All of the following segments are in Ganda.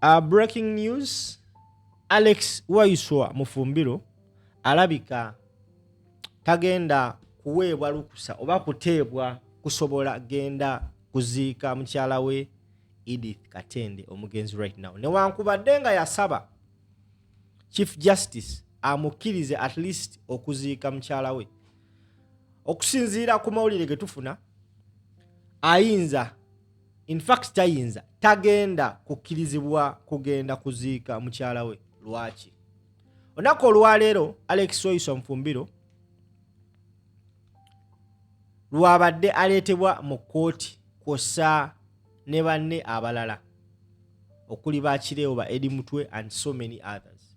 Breaking news, Alex Waiswa Mufumbiro alabika tagenda kuweebwa lukusa oba kuteebwa kusobola genda kuziika mukyala we Edith Katende omugenzi right now, newankubadde nga yasaba Chief Justice amukkirize at least okuziika mukyala we. Okusinziira ku mawulire ge tufuna, ayinza, in fact tayinza, tagenda kukkirizibwa kugenda kuziika mukyala we. Lwaki? Olunaku olwaleero Alex Waiswa Mufumbiro lwabadde aleetebwa mu kkooti kwossa ne banne abalala okuli ba Kireewo, ba Eddie Mutwe and so many others.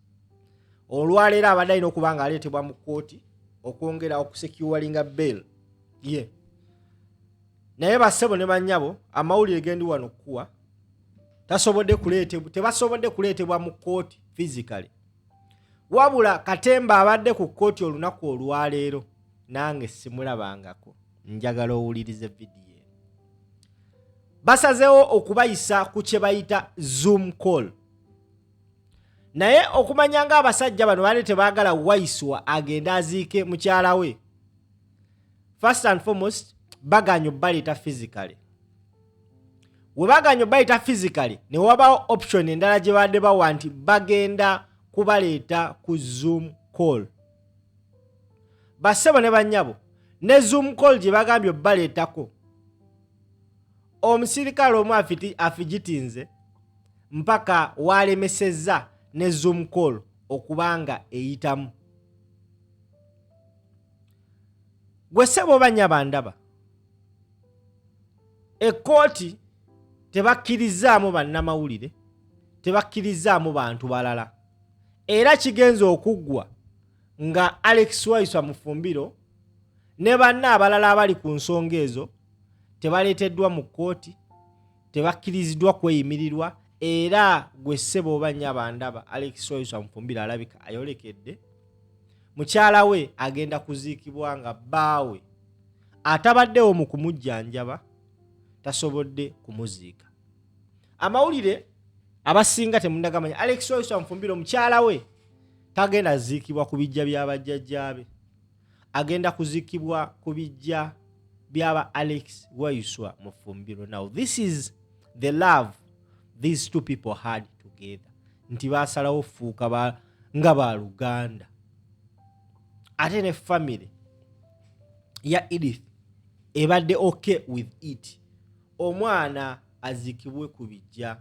Olwaleero abadde alina okuba nga aleetebwa mu kkooti okwongera okusecuringa bail ye. Naye bassebo ne bannyabo, amawulire gendi wano okukuwa, tasobodde kuleetebwa, tebasobodde kuleetebwa mu kkooti physically, wabula katemba abadde ku kkooti olunaku olwaleero nange simulabangako. Njagala owulirize vidiyo eno. Basazeewo okubayisa ku kye bayita Zoom call, naye okumanya nga abasajja bano baali tebaagala Waiswa agende aziike mukyala we, first and foremost baganye obbaleeta physically. We baganye obbaleeta physically, ne wabawo option endala gye badde bawa nti bagenda kubaleeta ku Zoom call. Bassebo ne bannyabo, ne Zoom call gye bagambye obbaleetako, omusirikale omu afigitinze mpaka walemesezza ne Zoom call okuba nga eyitamu. Gwe ssebo oba nnyaba ndaba, ekkooti tebakkirizaamu bannamawulire, tebakkirizaamu bantu balala, era kigenze okuggwa nga Alex Waiswa Mufumbiro ne banne abalala abali ku nsonga ezo tebaleeteddwa mu kkooti, tebakkiriziddwa kweyimirirwa. Era gwe ssebo oba nnyaba ndaba, Alex Waiswa Mufumbiro alabika ayolekedde mukyala we agenda kuziikibwa nga bbaawe atabaddewo mu kumujjanjaba tasobodde kumuziika. Amawulire abasinga temunnagamanya, Alex Waiswa Mufumbiro mukyala we tagenda ziikibwa ku bijja bya bajjajjaabe, agenda kuziikibwa ku bijja byaba Alex Waiswa Mufumbiro. Now this is the love these two people had together, nti basalawo fuuka nga baluganda. Ate ne family ya Edith ebadde okay with it, omwana aziikibwe ku bijja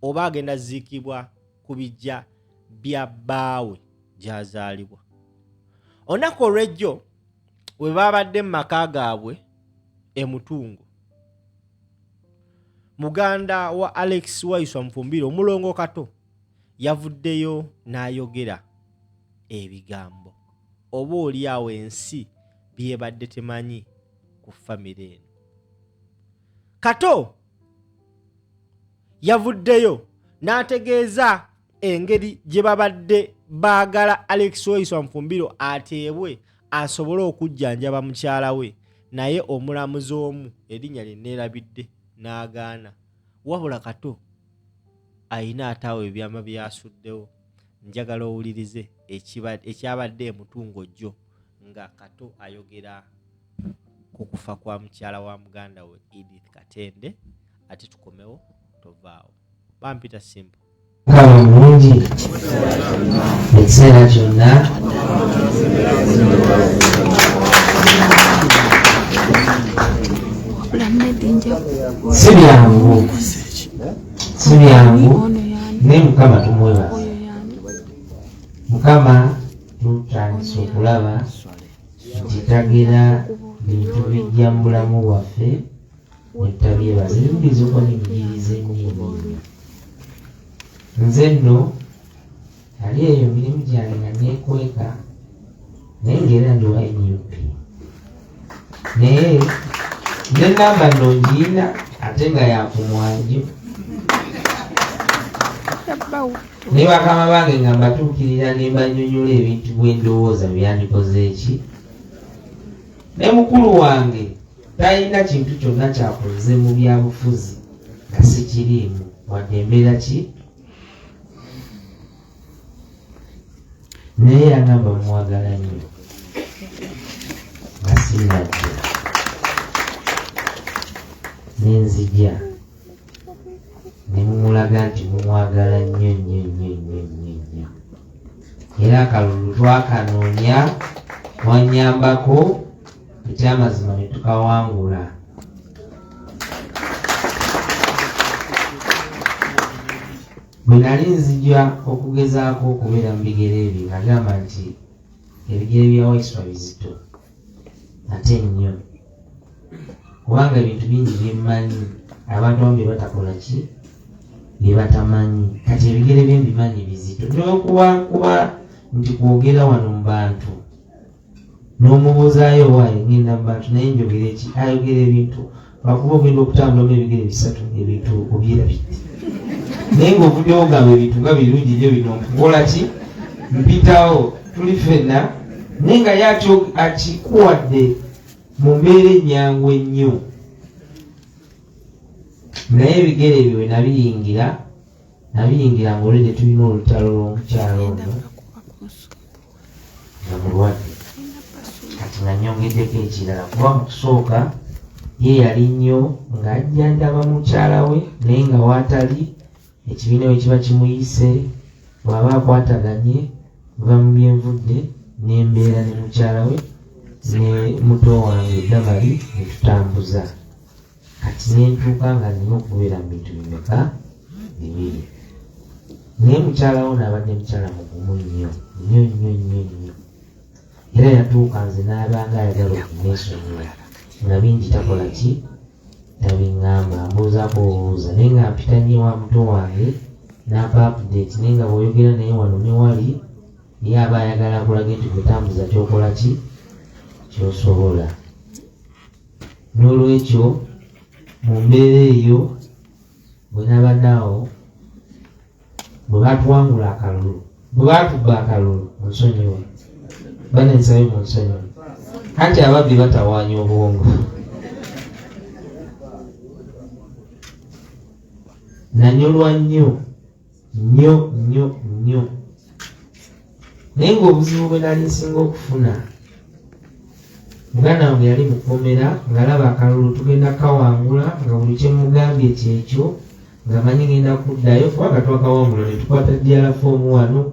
oba agenda ziikibwa ku bijja bya bbaawe gy'azaalibwa. Olunaku olw'ejjo we baabadde mu maka gaabwe e Mutungo, muganda wa Alex Waiswa Mufumbiro, Omulongo Kato, yavuddeyo n'ayogera ebigambo oba oli awo ensi byebadde temanyi ku famire eno. Kato yavuddeyo n'ategeeza engeri gye babadde baagala Alex Waiswa Mufumbiro ateebwe asobole okujjanjaba mukyala we, naye omulamuzi omu erinnya lye neerabidde n'agaana. Wabula Kato alina ataawo ebyama byasuddewo. Njagala owulirize ekyabadde emutungo jjo nga Kato ayogera ku kufa kwa mukyala wa muganda we Edith Katende, ate tukomewo. Tovaawo, bampita Simple. Mukama mulungi ekiseera kyonna. Si byangu, si byangu, naye Mukama tumwebaza. Mukama tutandise okulaba nti tagera bintu bijja mu bulamu bwaffe netutabyebaza. Ebimu biyinza okuba bimigiriza ennyo. Nze nno ali eyo mirimu gyange nga neekweka, naye ngaera ndi wa NUP, naye nenamba nno ngiina ate nga yakumwanjo ne bakama bange nga mbatuukirira ne mbanyonyola ebintu bwe ndowooza byandikoze eki. Ne mukulu wange talina kintu kyonna kyakoze mu byabufuzi nga sikiriimu, wadde embeera ki. Naye yangamba mwagala nnyo nga sinnajja ne nzija ne mumulaga nti mumwagala nnyo nnyo nnyo nnyo nnyo nnyo. Era akalulu twakanoonya, mwanyambako ekyamazima ne tukawangula. Bwe nali nzija okugezaako okubeera mu bigere bye, nagamba nti ebigere bya Waiswa bizito ate nnyo, kubanga ebintu bingi bye mmanyi abantu abamu bye batakola ki bye batamanyi. Kati ebigere bye mbimanyi bizito, n'okuba kuba nti kwogera wano mu bantu n'omubuuzaayo owaaye ngenda mu bantu naye njogera eki, ayogera ebintu lwakuba ogenda okutambulamu ebigere bisatu ebintu obyerabidde, naye ng'ovuddewo ogamba ebintu nga birungi nnyo bino nkukola ki mpitawo tuli ffenna, naye nga ye akikuwadde mu mbeera ennyangu ennyo. Naye ebigere ebyo bwe nabiyingira, nabiyingira ng'olwedde tulina olutalo lw'omukyalo ono nga mulwadde. Kati nga nyongeddeko ekirala, kuba mu kusooka ye yali nnyo ng'ajjanjaba mukyala we, naye nga waatali ekibiina we kiba kimuyise, bw'aba akwataganye nva mu byenvudde n'embeera ne mukyala we ne muto wange Damali ne tutambuza. Kati ne ntuuka nga nnina okubeera mu bintu bimeka? Bibiri. Naye mukyala wo naabadde mukyala mugumu nnyo nnyo nnyo nnyo nnyo, era yatuuka nze n'abanga ayagala okuneesonyiwa nga bingi takola ki tabiŋŋamba, ambuuzaako obuuza, naye nga mpita nnyo ewa muto wange n'ampa update, naye nga bw'oyogera naye wano ne wali ye aba ayagala akulage nti gwe tambuza ky'okola ki ky'osobola. N'olwekyo mu mbeera eyo bwe nabadde awo bwe batuwangula akalulu, bwe batubba akalulu, munsonyiwe bane, nsabe munsonyiwe, anti ababbi batawaanya obwongo. Nanyolwa nnyo nnyo nnyo nnyo, naye ng'obuzibu bwe nali nsinga okufuna, muganda wange yali mukomera ng'alaba akalulu tugenda kawangula, nga buli kye mugambye kyekyo, nga manyi ngenda kuddayo kubanga twakawangula ne tukwata DR foomu wano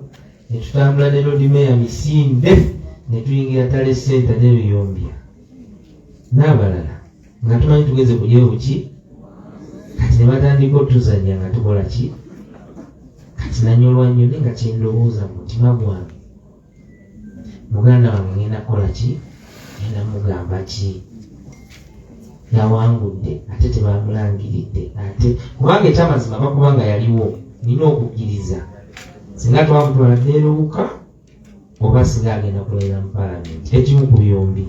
ne tutambula ne Lord Mayor misinde ne tuyingira Tale Center ne Luyombya n'abalala nga tumanyi tugenze kugyayo buki. Kati ne batandika otuzannya nga tukola ki. Kati nanyolwa nnyo, naye nga kyendowooza mu mutima gwange, muganda wange ngenda kukola ki, ngenda mugamba ki, yawangudde ate tebamulangiridde, ate kubanga ekyamazima bakuba nga yaliwo, nina okukkiriza singa twamutwala neerubuka oba singa agenda kulayira mu palamenti, ekimu ku byombi.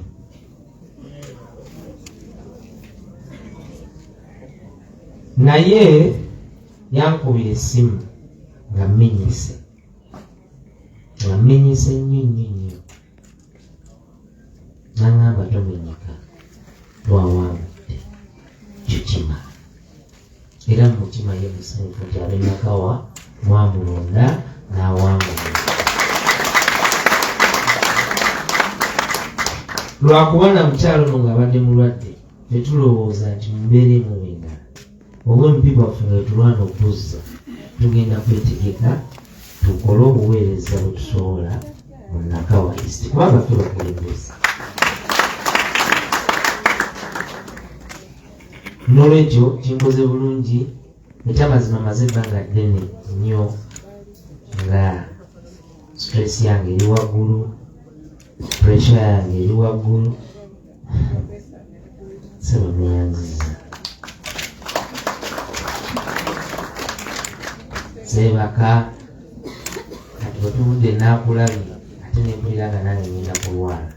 Naye yankubira essimu nga mmenyese, nga mmenyese nnyo nnyo nnyo, n'aŋŋamba tomenyeka, twawangudde, kyo kimala. Era mu mutima ye musanyufu nti ab'e Nakawa mwamulonda n'awangula. Lwakuba na mukyalo ono ng'abadde mulwadde, tetulowooza nti mu mbeera emu oba endala oba MP bwaffe nga wetulwana okuzza, tugenda kwetegeka tukole obuweereza bwe tusobola mu Nakawa East, kubanga ffe bakulembeze. N'olwekyo kinkoze bulungi. Ekyamazima maze ebbanga ddene nnyo nga stress yange eri waggulu, pressure yange eri waggulu. Sebo neyanziza seebaka, kati bwe tuvudde naakulabye ate nempulira nga nange ngenda kulwala,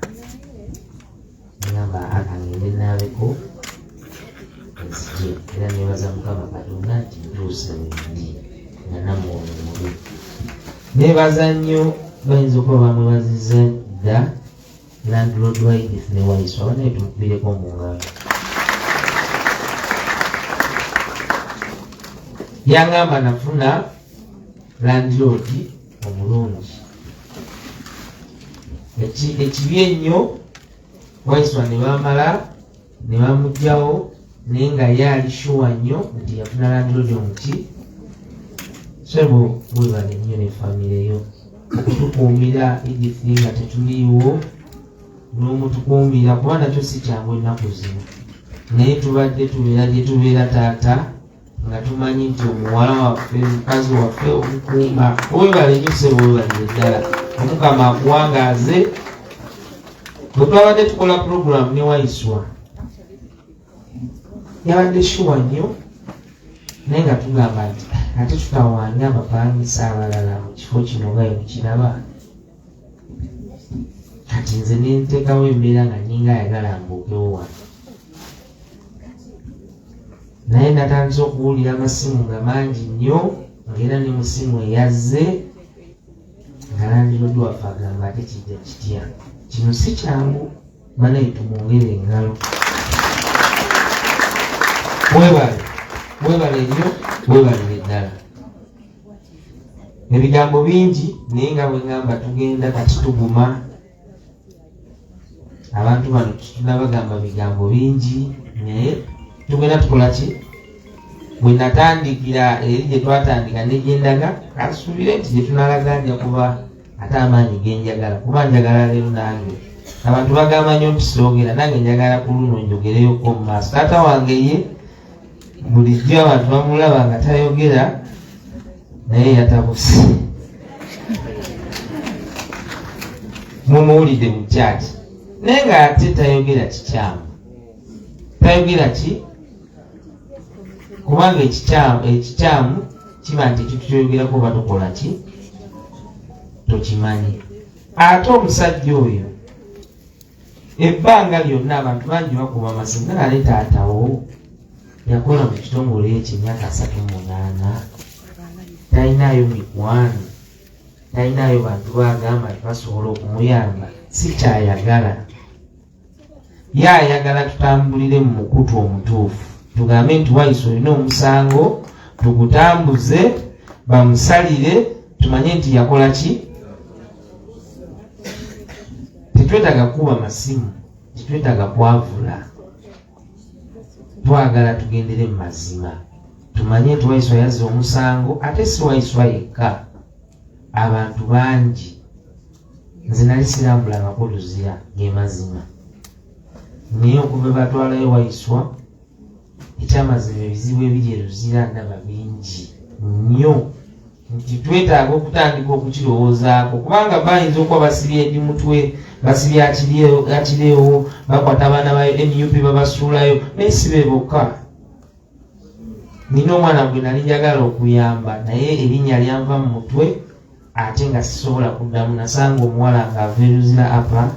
ngamba akangende naabeko nzije. Era nebaza Mukama Katonda nti ntuuse wendi nga namwoyo mubi. Nebaza nnyo, bayinza okuba bamwebaziza dda landlord wa Edith ne Waiswa, banaye tumukubireko mu ngalo. Yangamba nafuna landlord omulungi. Ekibi ennyo Waiswa ne bamala ne bamuggyawo, naye nga ye ali sure nnyo nti yafuna landlord omuki. Ssebo webale nnyo ne famire yo okutukuumira Edith nga tetuliiwo, n'omutukuumira kuba nakyo si kyangu ennaku zino, naye tubadde tubeera gye tubeera taata nga tumanyi nti omuwala waffe, mukazi waffe omukuuma. Webale nnyo ssebo, webalire ddala, Omukama akuwangaaze. Bwe twabadde tukola puroguramu ne Waiswa yabadde sure nnyo, naye nga tugamba nti ate tutawaanya abapangisa abalala mu kifo kino nga mukiraba. Kati nze nenteekawo embeera nga nninga ayagala mbuukewo wano, naye natandise okuwulira amasimu nga mangi nnyo, ng'era ne musimu eyazze nga landiroodi waffe agamba ate kijja kitya, kino si kyangu. Banaye tumwongere engalo. Webale, webale nnyo, webalire ddala. Ebigambo bingi, naye nga bwe ŋŋamba tugenda kati tuguma. Abantu bano tetunabagamba bigambo bingi, naye tugenda tukola ki? Bwe natandikira eri gye twatandika ne gye ndaga, kansuubire nti gye tunalaga nja kuba ate amaanyi ge njagala, kuba njagala leero nange. Abantu bagamba nnyo nti soogera, nange njagala ku luno njogereyoko mu maaso. Taata wange ye bulijjo abantu bamulaba nga tayogera, naye yatabuse, mumuwulidde mu kyaki, naye nga ate tayogera kikyamu. Tayogera ki? Kubanga ekikyamu kiba nti ekintu kyoyogerako oba tokola ki tokimanyi. Ate omusajja oyo ebbanga lyonna abantu bangi bakuba amasimu, nga nale taatawo yakola mu kitongole ekyo emyaka 38, talinaayo mikwano, talinaayo bantu bagamba nti basobola okumuyamba. Si kyayagala, ye ayagala tutambulire mu mukutu omutuufu, tugambe nti Waiswa olina omusango, tugutambuze bamusalire, tumanye nti yakola ki. Tetwetaaga kukuba masimu, tetwetaaga kwavula, twagala tugendere mu mazima, tumanye nti Waiswa yazza omusango. Ate si Waiswa yekka, abantu bangi. Nze nali sirambulangako Luzira, ge mazima, naye okuva batwalayo Waiswa, ekyamazima ebizibu ebiri e Luzira ndaba bingi nnyo nti twetaaga okutandika okukirowoozaako, kubanga bayinza okuba basibye edi mutwe, basibye akireewo, bakwata abaana ba NUP babasuulayo, naye si be bokka. Nina omwana gwe nali njagala okuyamba, naye erinnya lyanva mu mutwe ate nga sisobola kuddamu. Nasanga omuwala ng'ava e Luzira apa,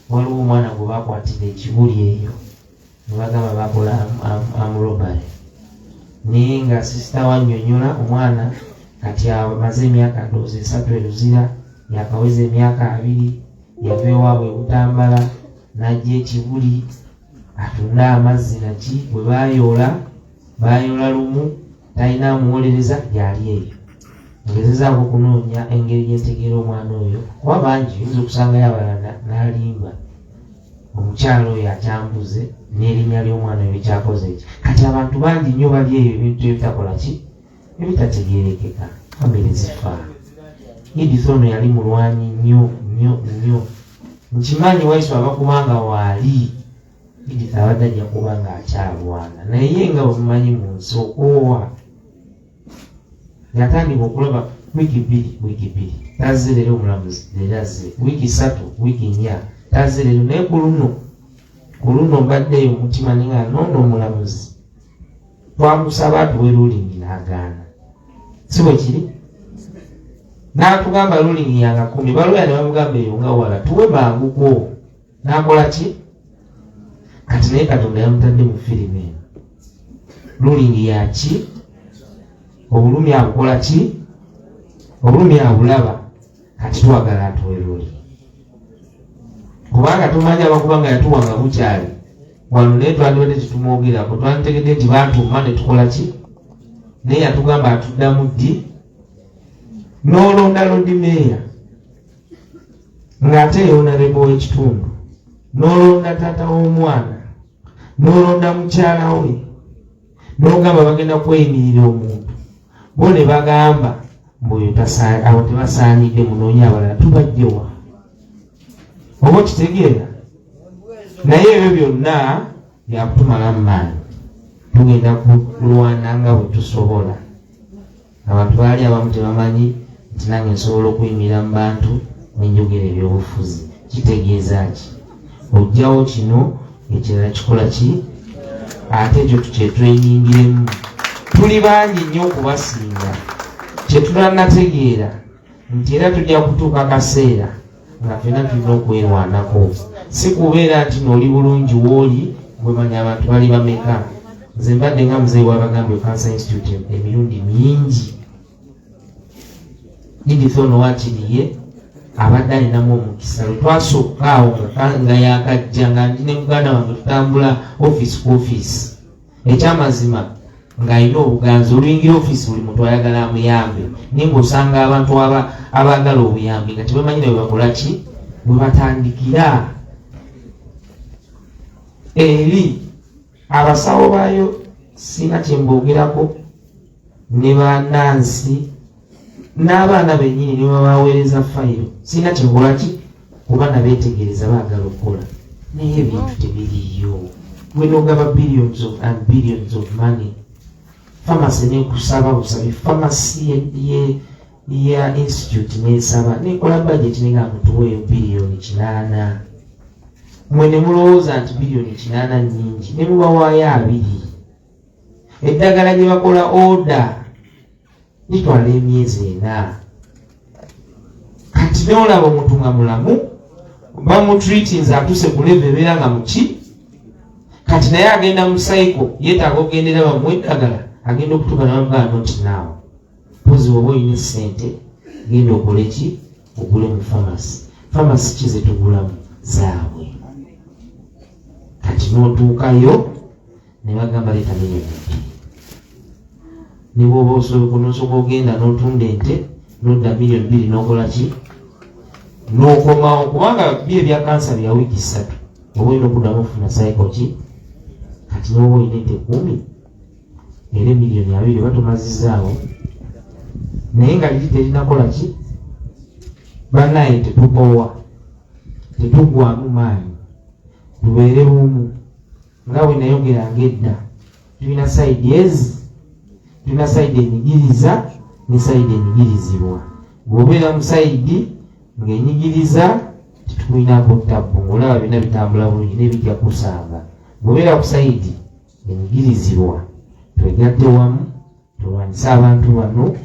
waliwo omwana gwe bakwatira ekibuli eyo ne bagamba bakola armed robbery, naye nga sisita wannyonnyola omwana kati amaze emyaka ndowooza 3 e Luzira, yakaweza emyaka 20, yava ewaabwe e Butambala n'ajja ekibuli atunda amazzi naki. Bwe bayoola, bayoola lumu, talina amuwolereza gyali eyo. Ngezezaako okunoonya engeri gyentegeera omwana oyo, kuba bangi oyinza okusangayo abalala n'alimba. Omukyalo oyo akyambuze n'erinnya ly'omwana oyo bikyakoze eki. Kati abantu bangi nnyo bali eyo, ebintu ebitakola ki, ebitategeerekeka, famire zifa. Edith ono yali mulwanyi nnyo nnyo nnyo. Nkimanyi Waiswa abakubanga waali, Edith abadde ajja kuba nga akyalwana, naye nga bwe mumanyi mu nsi okwowa, yatandika okulaba wiiki 2, wiiki 2 tazze leero, omulamuzi leero azze, wiiki 3, wiiki 4 tazze leero. Naye ku luno mbaddeeyo omutima ninga noono omulamuzi twamusaba atuwe ruling n'agaana, si bwe kiri? N'atugamba ruling yanga 10, balooya ne bamugamba eyo nga wala, tuwe manguko, n'akola ki? Kati naye Katonda yamutadde mu firimu eno, ruling yaki, obulumi abukola ki, obulumi abulaba. Kati twagala atuwe ruling, kubanga tumanyi abakuba nga yatuwa nga bukyali wano, naye twandibadde tetumwogerako, twanditegedde nti batuuma ne tukola ki, naye yatugamba atuddamu ddi n'olonda Lord Mayor. Ng'ate ye honorable w'ekitundu, n'olonda taata w'omwana, n'olonda mukyala we, n'ogamba bagenda kweyimirira omuntu, bo ne bagamba mbu oyo abo tebasaanidde, munoonye abalala. Tubajjewa? Oba okitegeera? Naye ebyo byonna byakutumalamu maanyi. Tugenda kulwana nga bwe tusobola. Abantu baali abamu tebamanyi nti nange nsobola okuyimirira mu bantu nenjogera ebyobufuzi. Kitegeeza ki? Ojjawo kino, ekirala kikola ki? Ate ekyo kyetwenyingiremu. Tuli bangi nnyo okubasinga. Kyetunanategeera nti era tujja kutuuka kaseera nga fena tulina okwerwanako, si kubeera nti nooli bulungi wooli gwemanya abantu bali bameka. Nze mbadde nga muzeeyi wabagambye Cancer Institute emirundi mingi. Edith ono wakiriye abadde alinamu omukisa lwe twasooka awo nga yakajja, nga ndi ne muganda wange tutambula ofiisi ku ofiisi. Ekyamazima ng'alina obuganzi, oluyingira ofiisi buli muntu ayagala amuyambe, naye ng'osanga abantu abaagala obuyambi nga tebamanyi nawe bakola ki, bwe batandikira eri abasawo baayo. Sina kyemboogerako ne banansi n'abaana bennyini ne babaweereza fayiro, sirina kyenkola ki, kuba nabeetegereza baagala okukola, naye ebintu tebiriiyo. Gwe nogaba billions of and billions of money, pharmacy nekusaba busabi, pharmacy ya institute nesaba nekola budget nenga mutuweeyo 8 billion, mwe ne mulowooza nti 8 billion nyingi, ne mubawaayo 2. Eddagala gye bakola order litwala emyezi 4. Kati nolaba omuntu nga mulamu, bamutreatinze, atuse ku level ebeera nga muki, kati naye agenda mu cycle, yeetaaga okugendera bamuwa eddagala, agenda okutuuka nabamugamba not now, pozi oba olina esente genda okole ki, ogule mu pharmacy. Pharmacy ki zetugulamu zaabwe? Kati n'otuukayo ne bagamba leeta 2 million, ne bwoba nosooka ogenda n'otunda ente nodda 2 million n'okola ki, n'okomawo, kubanga byo ebya kansa bya wiiki 3, oba olina okuddamu okufuna cycle ki. Kati n'oba olina ente 10, era 20 million oba tomazizaawo, naye nga liri terinakola ki. Bannaye, tetukowa, tetuggwamu maanyi, tubeere bumu. Nga bwe nayogeranga edda, tulina side ezi, tulina side enyigiriza ne side enyigirizibwa. Bw'obeera mu side ng'enyigiriza, tetukulinako tabbu, ng'olaba byonna bitambula bulungi nebijja kusanga. Bw'obeera ku side enyigirizibwa, twegatte wamu tulwanyise abantu bano,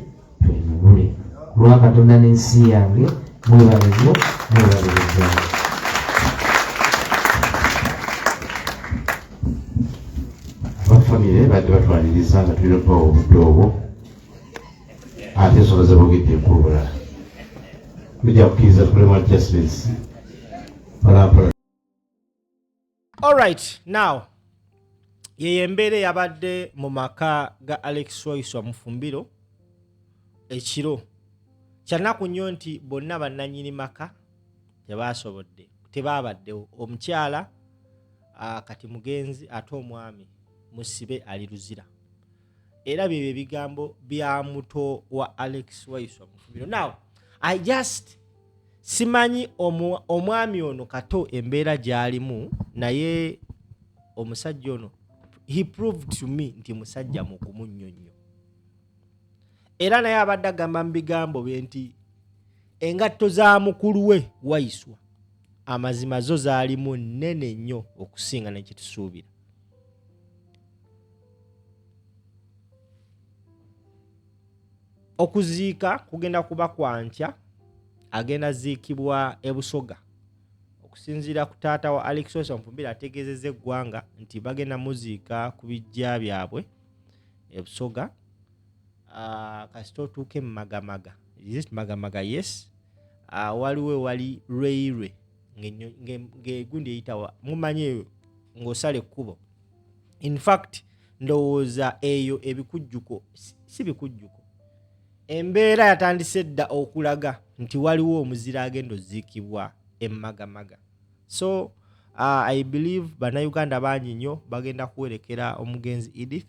twenunule ku lwa Katonda n'ensi yange. Mwebale nnyo, mwebalire ddala. Abafamire badde batwaniriza nga tulina okubawa obudde obwo, ate ensonga zebogedde enkulu. Bulala tujja kukkiriza tukolemu adjustments mpolampola. Alright, now yeyo embeera eyabadde mu maka ga Alex Waiswa Mufumbiro ekiro. Kyanaku nnyo nti bonna bannanyini maka tebasobodde, tebabaddewo. Omukyala kati mugenzi, ate omwami musibe ali Luzira. Era byebyo ebigambo bya muto wa Alex Waiswa Mufumbiro. Now I just simanyi omwami ono kato embeera gy'alimu, naye omusajja ono he proved to me nti musajja mugumu nnyo nnyo. Era naye abadde agamba mu bigambo bye nti engatto za mukulu we Waiswa amazima zo zaalimu nnene nnyo okusinga nekyetusuubira. Okuziika kugenda kuba kwankya, agenda ziikibwa e Busoga. Okusinziira ku taata wa Alex Waiswa Mufumbiro, ategeezezza eggwanga nti bagenda muziika ku bijja byabwe e Busoga. Kasita otuuka e Magamaga, is it Magamaga? Yes. Waliwo ewali railway ng'egundi eyitawa, mumanyi eyo ng'osala ekkubo. In fact ndowooza eyo ebikujjuko si bikujjuko, embeera yatandise dda okulaga nti waliwo omuzira agenda oziikibwa. Emmagamaga. So I believe Bannayuganda bangi nnyo bagenda kuwerekera omugenzi Edith,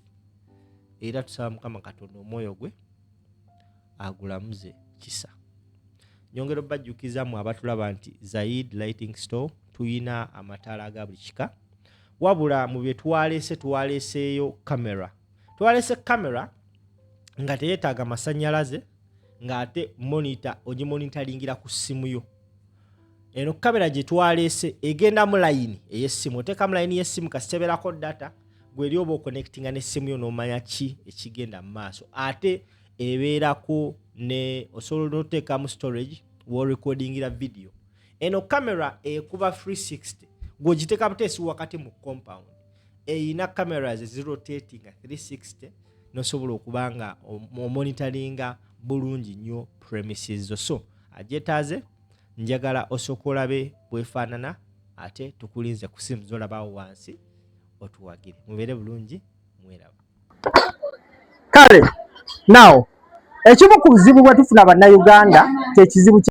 era tusaba Mukama Katonda omwoyo gwe agulamuze kisa. Nyongera obajjukiza mu abatulaba nti Zaid Lighting Store tuyina amataala aga buli kika, wabula mu bye twaleese, twaleeseeyo kamera. Twaleese kamera nga teyeetaaga masannyalaze, ng'ate monitor ogimonitaringira ku ssimu yo. Eno kamera gye twaleese egenda mu layini ey'essimu, oteekamu layini y'essimu, kasiteberako data gweri oba oconnectinga n'essimu yo n'omanya ki ekigenda mu maaso. Ate ebeerako ne osobola n'oteekamu storage w'orecordingira video. Eno kamera ekuba 360, gw'ogiteeka buteesi wakati mu compound, eyina cameras ezirotatinga 360, nosobola okuba nga omonitaringa bulungi nnyo premises zo. So agyetaaze, njagala osooka olabe bwefaanana, ate tukulinze ku simu zolabawo wansi otuwagire. Mubeere bulungi, mweraba. Kale now, ekimu ku buzibu bwe tufuna Bannayuganda kyekizibu.